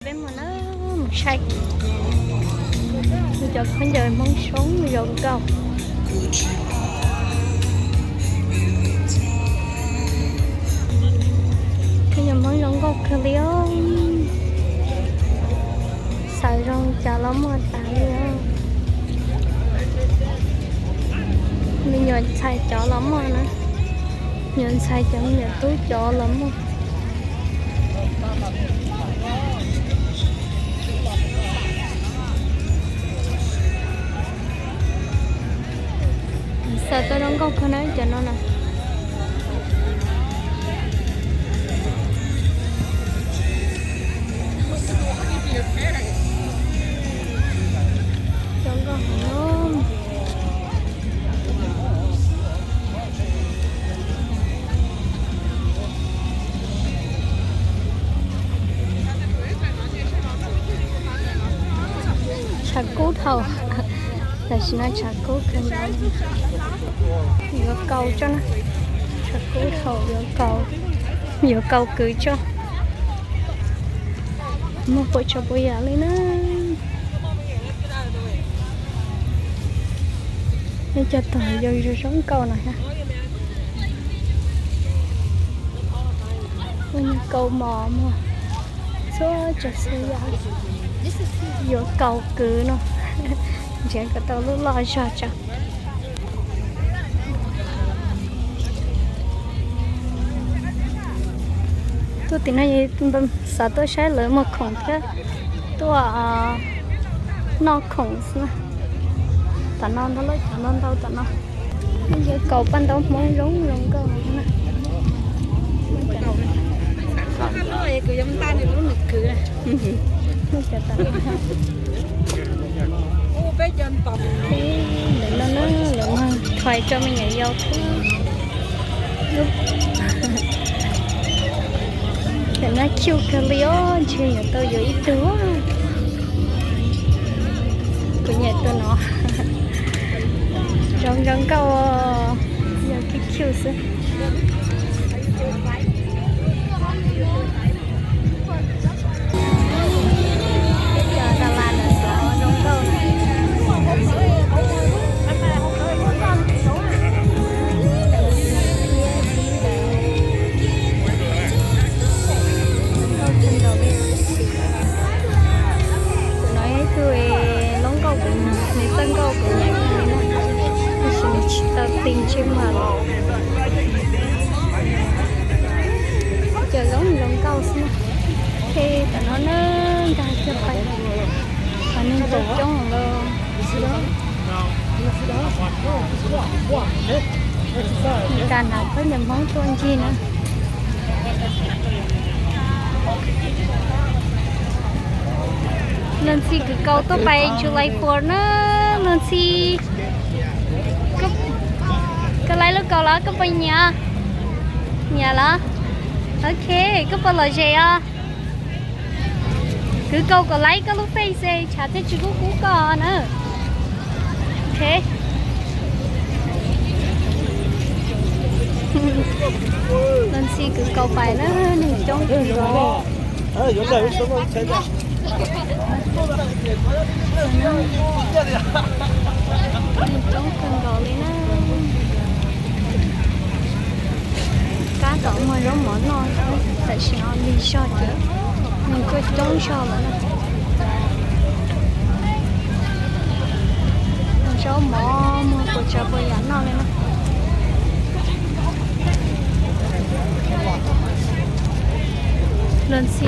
Peb mus na, mus saib cov khaub ncaws Hmoob zoo zoo nkauj. Khaub ncaws Hmoob zoo nkauj kawg li os. Xaws zoo cas los muaj tas li os. Me nyuam ntxhais cov los muaj na. Me nyuam ntxhais cov, me nyuam tub cov los muaj. Xaws tau zoo nkauj kawg na cov no na. Zoo nkauj heev. Tshav kub dhau, tam sim no tshav kub kawg nkaus. Yuav kaus tso na, tshav kub dhau yuav kaus, yuav kaus kwv tso. Muaj puas tsav puas yam li na. Nej cov tom yau zoo zoo nkauj no thiab. Ua niag kaus mom muag txhua tsav txhua yam, yuav kaus kwv no. Nrhiav kom tau lub loj zog tso. Tuaj tim no xav tuaj saib lawv muag khoom thiab tuaj noj khoom xwb na. Tom no ntau lawm, cov ntau ntau tom no. Yuav kaus paj ntaub Hmoob zoo zoo nkauj na. Ntawm no na, lawv muag toys rau me nyuam yaus thiab. Tam no cute kawg li os, ntshe yuav tau yuav ib tug. Kuv nyiam tus no, zoo zoo nkauj, yog cute cute xwb. Cov tas las ntawm xyov zoo nkauj. Tus no yog ib tug loob nkauj kuv, nws txawj nkauj kuv nyiam kawg li na, tab sis nws tsis tau ti ntsej muag los. Cov zoo zoo nkauj xwb na. Ces tom no na, nkag kiag pais, qhov neeg coob coob los. Nkag hnav khaub ncaws Hmoob tuaj ncig na. Luag ntxhi kwv kaus tuaj pais July Fourth na, luag ntxhi. Koj laib lub kaus los koj puas nyiam? Nyiam los? Ok, koj puas lom zem os? Kwv kaus kom laib koj lub face, tshav thiaj tsis kub kub koj na. Ok. Luag ntxhi kwv kaus pais na, neeg coob kawg nkaus. Neeg coob kawg nkaus li na. Tab tom muag zaub mov noj, tam sim no lig zog ces neeg tuaj coob zog lawm na. Muag zaub mov, muag puas tsav puas yam noj li na. Luag ntxhi